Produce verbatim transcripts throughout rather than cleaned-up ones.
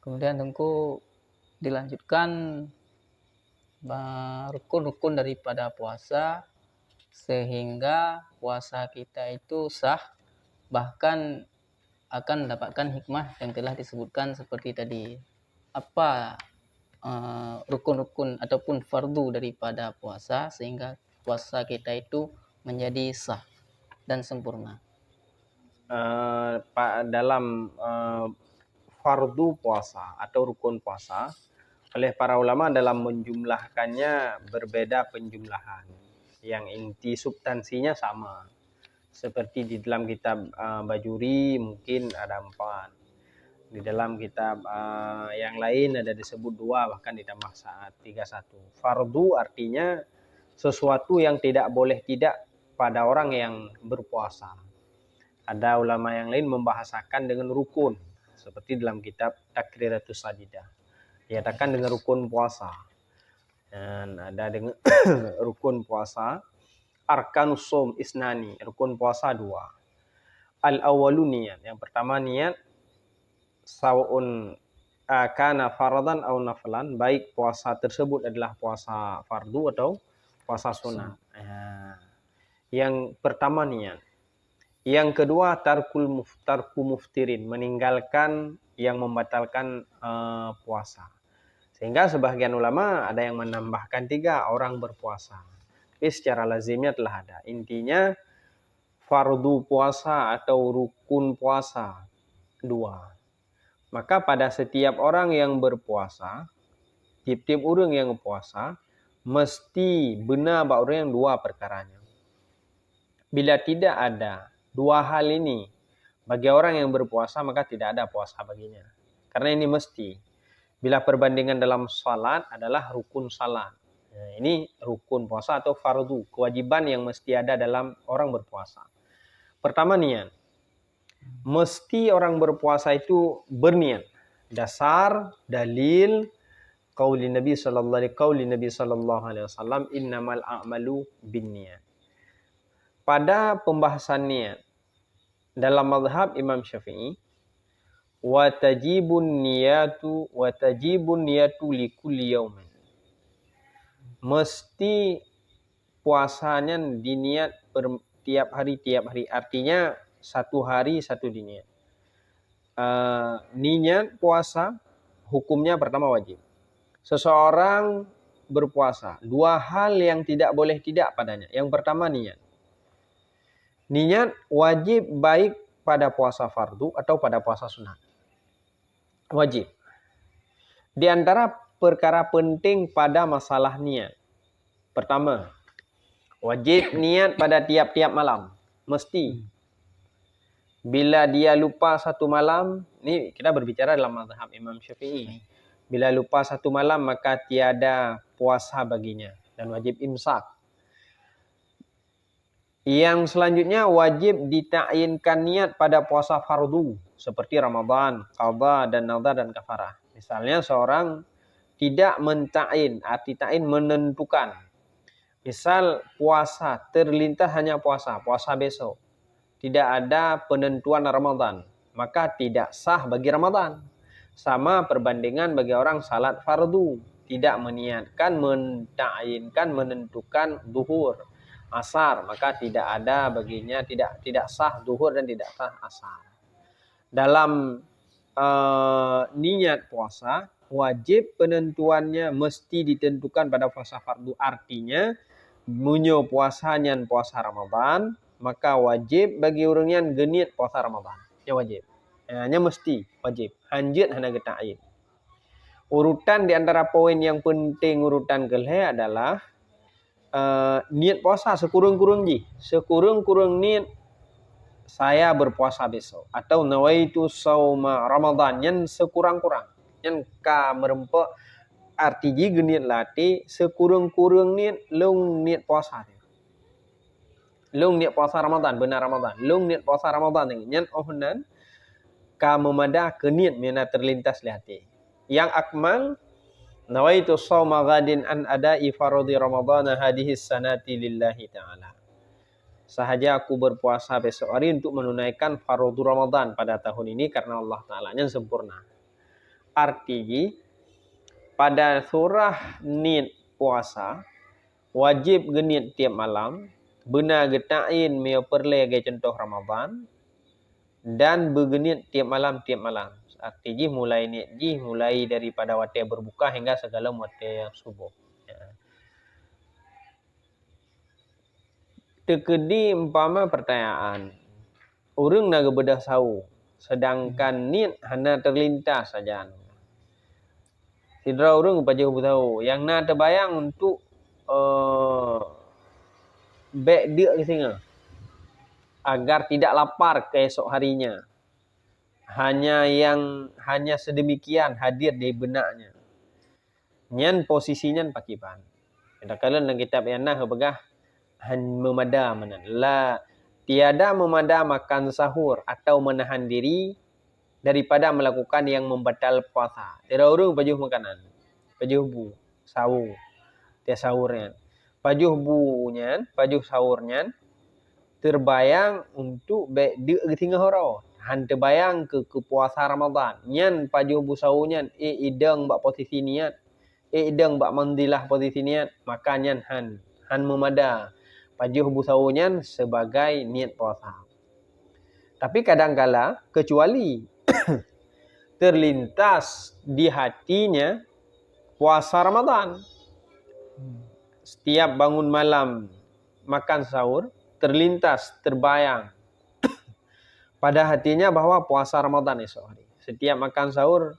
Kemudian Teungku dilanjutkan ba-, rukun-rukun daripada puasa sehingga puasa kita itu sah, bahkan akan mendapatkan hikmah yang telah disebutkan seperti tadi. Apa, eh, rukun-rukun ataupun fardu daripada puasa sehingga puasa kita itu menjadi sah dan sempurna? Eh, pa-, dalam, eh, fardu puasa atau rukun puasa, oleh para ulama dalam menjumlahkannya berbeda penjumlahan. Yang inti substansinya sama. Seperti di dalam kitab, eh, Bajuri mungkin ada empat. Di dalam kitab, eh, yang lain ada disebut dua, bahkan ditambah saat tiga satu. Fardu artinya sesuatu yang tidak boleh tidak pada orang yang berpuasa. Ada ulama yang lain membahasakan dengan rukun, seperti dalam kitab Takriratus Sadidah. Dinyatakan dengan rukun puasa. Dan ada dengan rukun puasa, arkanus shaum isnani, rukun puasa dua. Al-awwalu niat. Yang pertama niat, sawaun, ah, kana faradan au naflan, baik puasa tersebut adalah puasa fardu atau puasa sunat. Ah. Yang pertama niat. Yang kedua tarkul muf-, tarku muftirin, meninggalkan yang membatalkan, eh, puasa. Sehingga sebahagian ulama ada yang menambahkan tiga orang berpuasa. Tapi secara lazimnya telah ada. Intinya fardu puasa atau rukun puasa dua. Maka pada setiap orang yang berpuasa, tiap-tiap ureuëng nyang puasa, mesti beuna bak ureuëng dua perkara nyoe. Bila tidak ada dua hal ini bagi orang yang berpuasa, maka tidak ada puasa baginya. Karena ini mesti. Bila perbandingan dalam salat adalah rukun salat. Nah, ini rukun puasa atau fardu, kewajiban yang mesti ada dalam orang berpuasa. Pertama niat. Mesti orang berpuasa itu berniat. Dasar, dalil, qauli Nabi sallallahu alaihi, qauli Nabi sallallahu alaihi wasallam, "Innamal a'malu binniyat." Pada pembahasan niat, dalam mazhab Imam Syafi'i, "Wa tajibun niyatu, wa tajibun niyatu li kulli yaumin." Mesti puasa nyan diniat per-, tiap hari, tiap hari. Artinya, satu hari satu diniat. Eh, niat puasa hukumnya pertama wajib. Seseorang berpuasa, dua hal yang tidak boleh tidak padanya. Yang pertama niat. Niat wajib baik pada puasa fardu atau pada puasa sunat. Wajib. Di antara perkara penting pada masalah niat. Pertama, wajib niat pada tiap-tiap malam. Mesti. Bila dia lupa satu malam, ni kita berbicara dalam mazhab Imam Syafi'i. Bila lupa satu malam, maka tiada puasa baginya dan wajib imsak. Yang selanjutnya, wajib ditakyinkan niat pada puasa fardu, seperti Ramadan, qadha, dan nadhar, dan kafarah. Misalnya, seorang tidak mentakyin, arti takyin menentukan. Misal, puasa, terlintas hanya puasa, puasa besok. Tidak ada penentuan Ramadan, maka tidak sah bagi Ramadan. Sama perbandingan bagi orang salat fardu, tidak meniatkan, mentakyinkan, menentukan zuhur, asar, maka tidak ada baginya, tidak, tidak sah zuhur dan tidak sah asar. Dalam, eh, niat puasa, wajib penentuannya mesti ditentukan pada puasa fardu. Artinya, meunyoe puasa nyan puasa Ramadan, maka wajib bagi ureuëng nyan geuniet puasa Ramadan. Nyan wajib. Ha, nyan mesti wajib. Hanjeuet hana geutakyin. Urutan di antara poin yang penting, urutan keulhée adalah, eh, niet puasa sikureueng-kureueng jih. Sikureueng-kureueng niet, "Saya berpuasa besok," atau "Nawaitu sauma Ramadan," nyan sikurang-kurang. Nyan ka meureumpok arti jih geuniet lam até, sikureueng-kureueng niet, lôn niet puasa. Lôn niet puasa Ramadan, beuna Ramadan. Lôn niet puasa Ramadan nyan, oh nan ka meumada keu niet meunyo na terlintas lé até. Nyang akmal, "Nawaitu shauma ghadin an ada'i faradhi Ramadhana hadhihi sanati lillahi ta'ala." Sahaja aku berpuasa besok hari untuk menunaikan fardu Ramadan pada tahun ini karena Allah Ta'ala. Nyan sempurna. Arti jih, pada surah niet puasa, wajéb geuniet tieb malam, beuna geutakyin meunyoe peureulée lagée cuntoh Ramadhan, dan beugeuniet tieb malam, tieb malam. Arti jih mulai niet jih, mulai daripada watée berbuka hingga sigohlom watée nyang suboh. Ya. Teukeudi umpama pertanyaan, ureuëng na geubeudôh sawo, sedangkan niet hana teulintas sajan. Sidroe ureuëng geupajoh bu sawo nyang na teubayang untuk, eh, bék deuk geusingoh, agar tidak lapar keesok harinya. Hanya yang, hanya sedemikian hadir di benaknya. Nyan posisi nyan pakriban? Takalon lam kitab nyang na geupeugah han meumada meunan. La, tiada meumada makan sahur atau menahan diri daripada melakukan yang membatal puasa. Tira ureuëng pajoh makanan, pajoh bu, sawo, tieb sahur nyan. Pajoh bu nyan, pajoh sahur nyan, teubayang untuk bék deuk geusingoh uroe. Han teubayang keu, keu puasa Ramadhan. Nyan pajoh bu sawo nyan, eh, idong bak posisi niet, eh, idong bak manzilah posisi niet, maka nyan han, han meumada pajoh bu sawo nyan sebagai niet puasa. Tapi kadangkala, kecuali terlintas di hatinya puasa Ramadhan. Setiap bangun malam makan sahur, terlintas, terbayang pada hatinya bahwa puasa Ramadhan esok hari. Setiap makan sahur,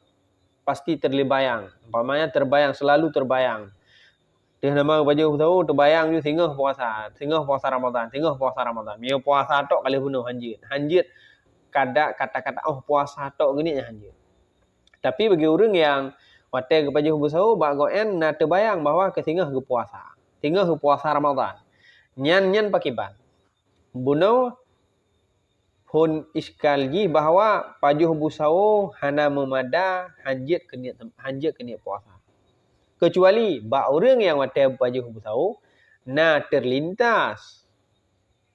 pasti terbayang. Umpamanya terbayang, selalu terbayang. Teuh nama pajoh bu sawo, teubayang ju singoh puasa, singoh puasa Ramadhan, singoh puasa Ramadhan. Meunyoe puasa tok ka lheueh bunoe hanjeuet. Hanjeuet kada kata-kata, "Oh, puasa tok geunih," hanjeuet. Tapi bagi ureuëng nyang watée geupajoh bu sawo, bak goen na teubayang bahwa keu singoh geupuasa. Singoh geupuasa Ramadhan. Nyan, nyan pakriban? Bunoe phon iskal jih bahwa pajoh bu sawo hana meumada hanjeuet keu niet, hanjeuet keu niet puasa. Kecuali bak ureuëng nyang watée pajoh bu sawo na terlintas,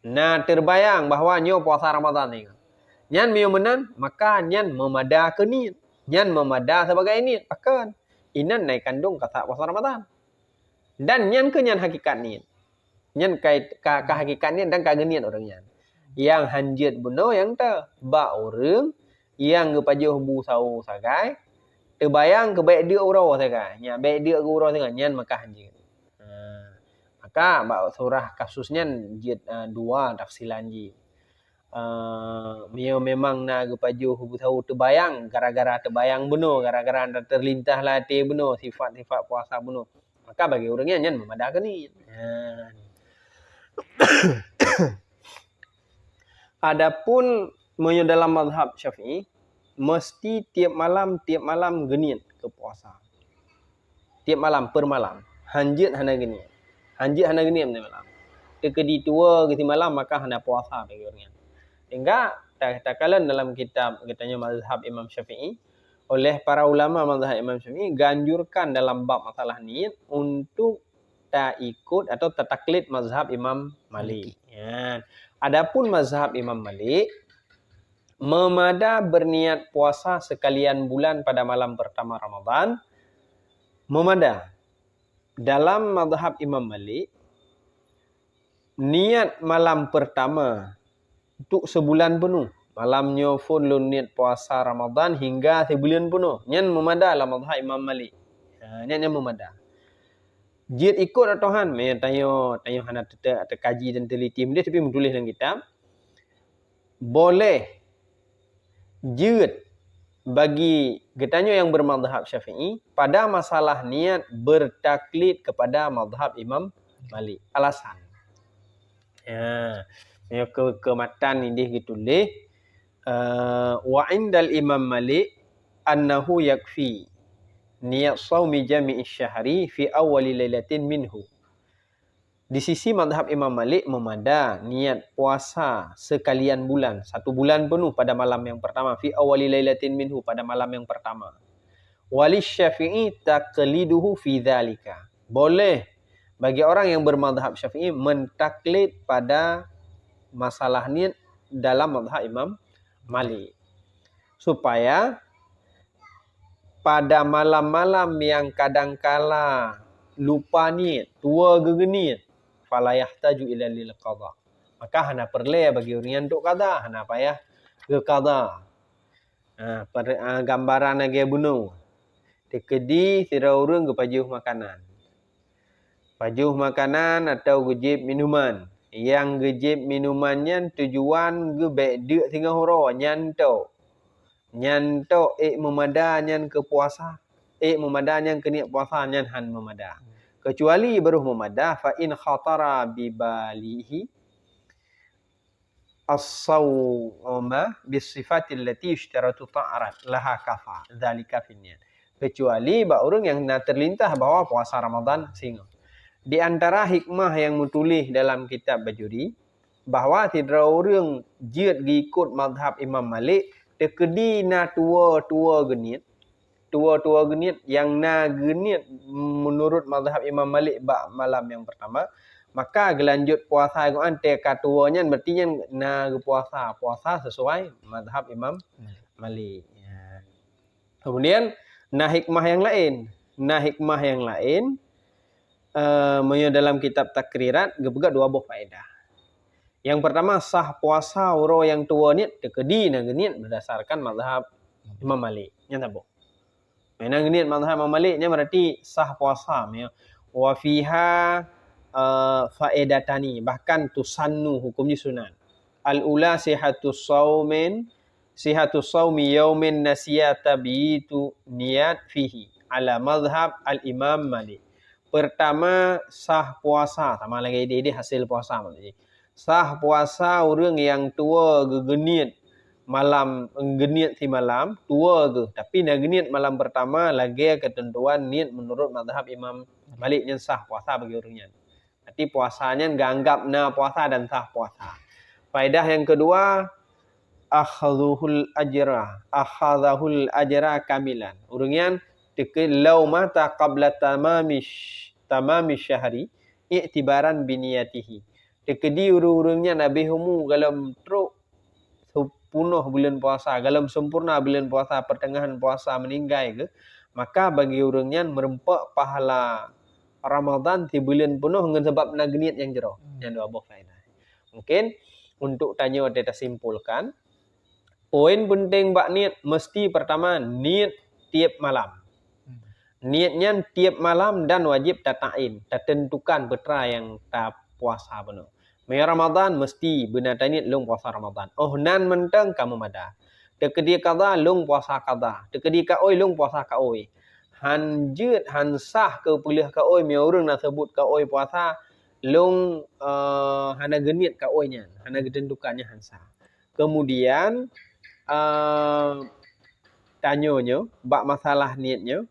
na terbayang bahwa nyoe puasa Ramadhan nyoe. Nyan meunyoe meunan, maka nyan meumada keu niet. Nyan meumada sebagai niet. Pakon? Inan na ikandong kata puasa Ramadhan. Dan nyan keuh nyan hakikat niet. Nyan ka, ka, ka hakikat niet dan ka geuniet ureuëng nyan. Nyang hanjeuet bunoe nyang teuh bak ureuëng nyang geupajoh bu sawo sagai, teubayang keu bék deuk uroe sagai. Nyan bék deuk uroe sagai, nyan maka hanjeuet. Ha. Maka bak surah kasus nyan jeuet, eh, dua tafsilan jih. Eh, meunyoe memang na geupajoh bu sawo teubayang, gara-gara teubayang bunoe, gara-gara na terlintas lam até bunoe sifat-sifat puasa bunoe, maka bagi ureuëng nyan, nyan meumada keu niet. Nyan. Adapun meunyoe dalam mazhab Syafi'i, meusti tieb malam, tieb malam geuniet keu puasa. Tieb malam, per malam. Hanjeuet hana geuniet. Hanjeuet hana geuniet malam. Teukeudi tuwoe geusimalam, maka hana puasa bagi ureuëng nyan. Sehingga ta-, takalon dalam kitab geutanyoe mazhab Imam Syafi'i, oleh para ulama mazhab Imam Syafi'i ganjurkan dalam bab masalah niet untuk taikut atau tataklid mazhab Imam Malik. Malik. Ya. Adapun mazhab Imam Malik, meumada berniat puasa sekalian bulan pada malam pertama Ramadan, meumada. Dalam mazhab Imam Malik, niat malam pertama untuk sebulan penuh. Malam nyoe phon lôn niet puasa Ramadan hingga sibuleuen peunoh. Nyan meumada lam mazhab Imam Malik. Ha, nyan, nyan meumada. Jeuet ikot atau han, meutanyoe, tanyoe hana teuka-, teukaji dan teliti meudeh, tapi meutuléh lam kitab. Boleh jeuet bagi geutanyoe nyang bermazhab Syafi'i pada masalah niat bertaklid kepada mazhab Imam Malik. Alasan. Ya, ya ke, ke matan ideh geutuléh, eh, wa indal Imam Malik annahu yakfi niat saumi jami'i syahri fi awwali lailatin minhu. Di sisi mazhab Imam Malik meumada niat puasa sekalian bulan, satu bulan penuh pada malam yang pertama, fi awwali lailatin minhu, pada malam yang pertama. Wali Syafi'i taqliduhu fi dzalika. Boleh bagi orang yang bermazhab Syafi'i mentaklid pada masalah niat dalam mazhab Imam Malik. Supaya pada malam-malam yang kadangkala lupa niet, tuwo geugeuniet, fala yahtaju ila lil qada. Maka hana peureulée bagi ureuëng nyan untuk qada, hana payah geuqada. Ha, per-, ha, gambaran lagée bunoe. Teukeudi sidroe ureuëng geupajoh makanan. Pajoh makanan atau geujieb minuman. Nyang geujieb minuman nyan tujuan geubek deuk singoh uroe, nyan tok. Nyan tok ék meumada nyan keu puasa. Ék meumada nyan keu niet puasa, nyan han meumada. Keucuali baroh meumada, fa in khatara bi balihi as-shauma bis sifatil lati yusytaratu ta'arad laha kafa dzalika fin niyat. Keucuali bak ureuëng nyang na teulintas bahwa puasa Ramadan singoh. Di antara hikmah nyang meutuléh dalam kitab Bajuri, bahwa sidroe ureuëng jeuet geuikot mazhab Imam Malik, teukeudi na tuwo-tuwo geuniet, tuwo-tuwo geuniet nyang na geuniet meunurot mazhab Imam Malik bak malam nyang peurtama, maka geulanjot puasa geuan teuka tuwo nyan, berarti nyan na geupuasa, puasa sesuai mazhab Imam Malik. Ya. Kemudian, na hikmah nyang laén. Na hikmah nyang laén, eh, meunyoe dalam kitab Takrirat geupeugah dua boh faedah. Nyang peurtama, sah puasa uroe nyang tuwo niet teukeudi na geuniet berdasarkan mazhab Imam Malik. Nyan saboh. Meunyoe na geuniet mazhab Imam Malik, nyan berarti sah puasa. Meunyoe wa fiha, eh, faedatani, bahkan tusannu, hukum jih sunat. Al-ula sihatu saumin, sihatu saumi yaumin nasiya tabyitu niyat fihi ala mazhab al-Imam Malik. Pertama, sah puasa, sama lagée idéh-idéh hasil puasa maksud jih. Sah puasa ureuëng nyang tuwo geugeuniet malam, geuniet simalam, tuwo geuh, tapi na geuniet malam pertama lagée keuteuntuan niet meunurot mazhab Imam Malik, nyan sah puasa bagi ureuëng nyan. Berarti puasa nyan geuanggap na puasa dan sah puasa. Faedah nyang keudua, akhadhuhul ajra, akhadhahul ajra kamilan. Ureuëng nyan teuke-, lau mata qabla tamami sy-, tamami syahri, i'tibaran biniyatihi. Teukeudi ureuëng-ureuëng nyan habéh umu golom trok seupunoh buleuen puasa, golom sempurna buleuen puasa, pertengahan puasa meuninggai geuh, maka bagi ureuëng nyan meureumpok pahala Ramadan sibuleuen punoh ngon sabab na geuniet nyang jroh. Hmm. Nyan dua boh faedah. Mungkin untuk tanyoe tasimpulkan, poin penting bak niet, mesti pertama niet tiep malam. Hmm. Niet nyan tiep malam dan wajéb tatain, tatentukan peue teuma nyang tapuasa bunoe. Meunyoe Ramadan, mesti beuna taniet lôn puasa Ramadan. Óh nan mantong ka meumada. Teukeudi qadha, lôn puasa qadha. Teukeudi kaôi, lôn puasa kaôi. Han jeuet, han sah keu peuleueh kaôi, meunyoe ureuëng na seubut kaôi puasa, lôn, eh, hana geuniet kaôi nyan, hana geuteuntukan nyan, han sah. Kemudian, eh, tanyoe nyoe, bak masalah niet nyoe,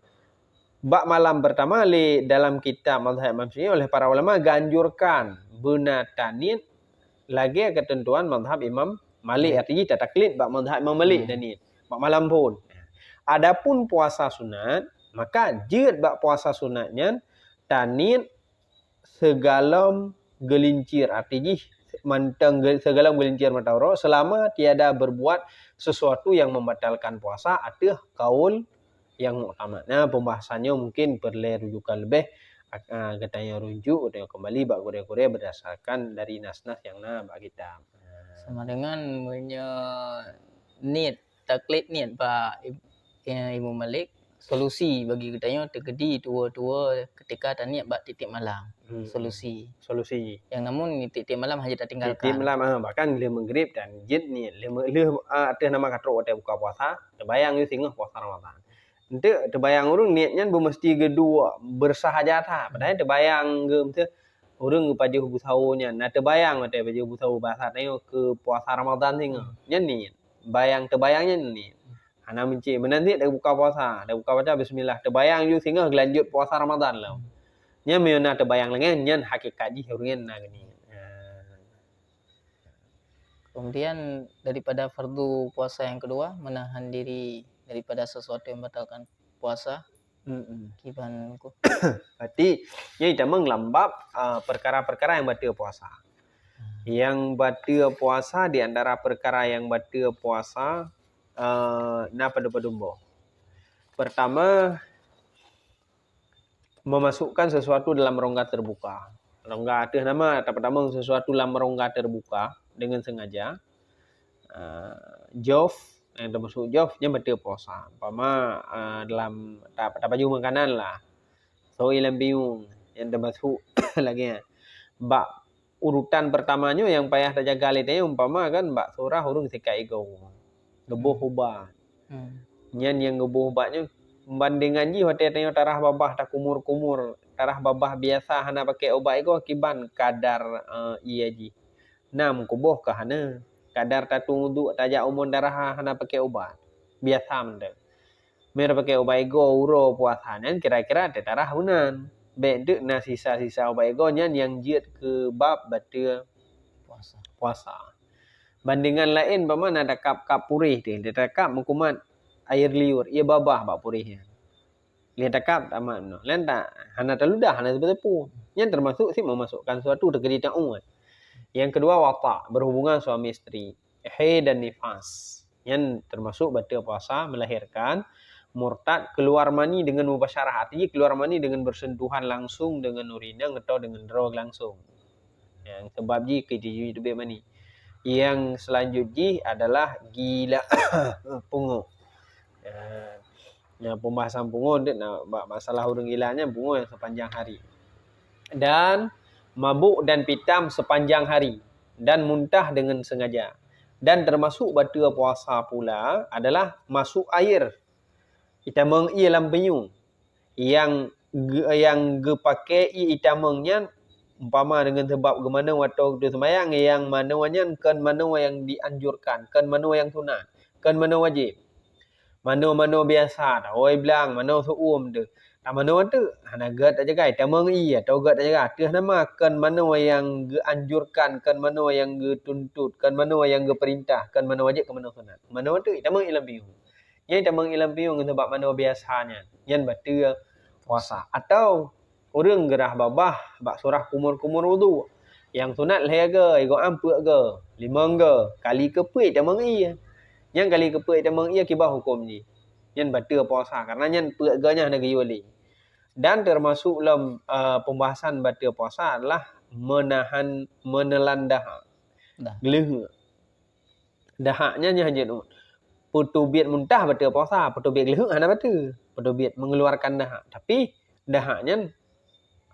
bak malam pertama lé dalam kitab mazhab Imam Syafi'i oleh para ulama geuanjurkan beuna taniet lagée keuteuntuan mazhab Imam Malik. Hmm. Arti jih tataklid bak mazhab Imam Malik. Hmm. Taniet bak malam phon. Adapun puasa sunat, maka jeuet bak puasa sunat nyan taniet sigohlom geulincir, arti jih mantong ge-, sigohlom geulincir mata uroe, selama tiada berbuat sesuatu yang membatalkan puasa ateueh kaul nyang muktamad. Nah, pembahasan nyoe mungkin peureulée rujukan leubeh, a, geutanyoe rujuk, geutanyoe kembali bak gurée-gurée berdasarkan dari nas-nas nyang na bak kitab. Sama dengan meunyoe niet, taklid niet bak Im-, eh, Imam Malik, solusi bagi geutanyoe teukeudi tuwo-tuwo ketika taniet bak tieb-tieb malam. Hmm. Solusi. Solusi. Nyang namun tieb-tieb malam hana tatinggalkan. Tieb-tieb malam, ah, bahkan lheueh maghrib dan jeuet niet. Lheueh, lheueh, ah, ateueh nama ka trok watée buka puasa, teubayang yue singoh puasa Ramadan. Enteuk teubayang ureuëng niet nyan beumeusti geuduek, bersahaja that. Padahai teubayang geu-, miseue ureuëng geupajoh beusawo nyan, na teubayang watée pajoh beusawo basa tanyoe keu puasa Ramadan singoh. Hmm. Nyan niet. Bayang teubayang nyan niet. Hana meucé. Meunan cit dak buka puasa, dak buka puasa bismillah. Teubayang ju singoh geulanjut puasa Ramadan lom. Nyan meunyoe na teubayang lagée nyan, hakikat jih ureuëng nyan na geuniet. Ha. Kemudian daripada fardu puasa yang kedua, menahan diri daripada sesuatu yang membatalkan puasa. Mm-mm. Kiban ku. Berarti, nyan itamong lam bab, ah, perkara-perkara yang bateue puasa. Hmm. Yang bateue puasa, di antara perkara yang bateue puasa, eh, na padum-padum boh. Pertama, memasukkan sesuatu dalam rongga terbuka. Rongga ateueh nama, tapetamong sesuatu lam rongga terbuka dengan sengaja. Ah, jof, nyang termasuk jof, nyan bateue puasa. Umpama, ah, dalam ta-, tapaju makanan lah. Soe lam pinyueng, nyan termasuk lagée nyan. Bak urutan pertama nyoe nyang payah tajaga lé tanyoe, umpama kan bak surah ureuëng sikat igoe. Geuboh ubat. Hmm. Nyan nyang geuboh ubat nyoe, bandingan jih watée tanyoe tarah babah takumur-kumur, tarah babah biasa hana pakai ubat igoe kiban kadar, eh, ié jih. Na meukuboh ka hana, kadar tatueng uduk tajak umon darah hana pakai ubat. Biasa mantong. Meupakai ubat igoe uroe puasa nyan kira-kira teutarah meunan. Bék teuk na sisa-sisa ubat igoe nyan nyang jeuet keu bab bateue puasa. Puasa. Bandingan laén, umpama na takab-kab puréh teuh, takab meukumat air liur, ié babah bak puréh nyan. Lheueh takab tamat meunoe. Laén tak, hana taludah, hana teupeu-teupeu. Nyan termasuk si memasukkan sesuatu teukeudi taun. Yang kedua, wata', berhubungan suami isteri. Haid dan nifas. Nyan termasuk bateue puasa, melahirkan, murtad, keluar mani dengan mubasyarah. Artinya keluar mani dengan bersentuhan langsung dengan urina atau dengan droe langsung. Nyang sabab jih keu jiteubiet mani. Yang selanjut jih adalah gila pungo. Ya. Nah, pembahasan pungo tu nak bak masalah ureuëng gila nyan, pungo yang sepanjang hari. Dan mabuk dan pitam sepanjang hari dan muntah dengan sengaja. Dan termasuk bateue puasa pula adalah masuk air. Itamong ié lam pinyueng. Nyang ge-, nyang geupaké ié itamong nyan, umpama deungon sabab geumanoe atau geuteuseumbayang, nyang manoe nyan kon manoe nyang dianjurkan, kon manoe nyang sunat, kon manoe wajéb. Manoe-manoe biasa, tawai blang, manoe seuuem teuh. Tamanoe teuk, hana gét tajaga, itamong ié atau gét tajaga. Ateueh nama kon manoe nyang geuanjurkan, kon manoe nyang geutuntut, kon manoe nyang geupeurintah, kon manoe wajéb, kon manoe sunat. Manoe teuk, itamong ié lam pinyueng. Nyan itamong ié lam pinyueng sabab manoe biasa nyan. Nyan bateue puasa. Atau ureuëng geurah babah bak surah kumur-kumur uduk. Nyang sunat lhée goe, igoe am peuet goe, limong goe, kali keu peuet itamong ié. Nyan kali keu peuet itamong ié kiban huköm jih. Nyan bateue puasa, karena nyan peuet goe nyan hana geuyue lé. Dan termasuk lom, eh, pembahasan bateue puasa adalah menahan, menelan dahak. Dah. Geuleuheuk. Dahak nyan nyang hanjeuet uet. Peuteubiet muntah bateue puasa, peuteubiet geuleuheuk hana bateue. Peuteubiet mengeluarkan dahak. Tapi dahak nyan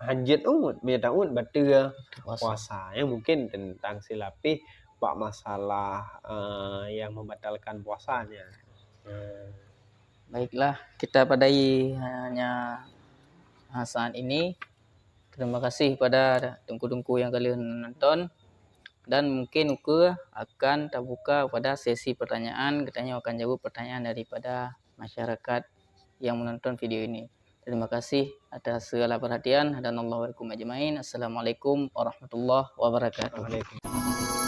hanjeuet uet, meunyoe ta uet bateue puasa. Puasa. Yang mungkin tentang silapih bak masalah, eh, yang membatalkan puasa nyan. Eh. Baiklah, kita padai hanya, ha, saat ini. Terima kasih pada teungku-teungku yang ka lheueh nonton. Dan mungkin ukeue akan tabuka pada sesi pertanyaan. Geutanyoe akan jaweueb pertanyaan daripada masyarakat yang menonton video ini. Terima kasih atas segala perhatian. Hadanallahu wa iyyakum ajmain. Assalamualaikum warahmatullahi wabarakatuh. Waalaikumsalam.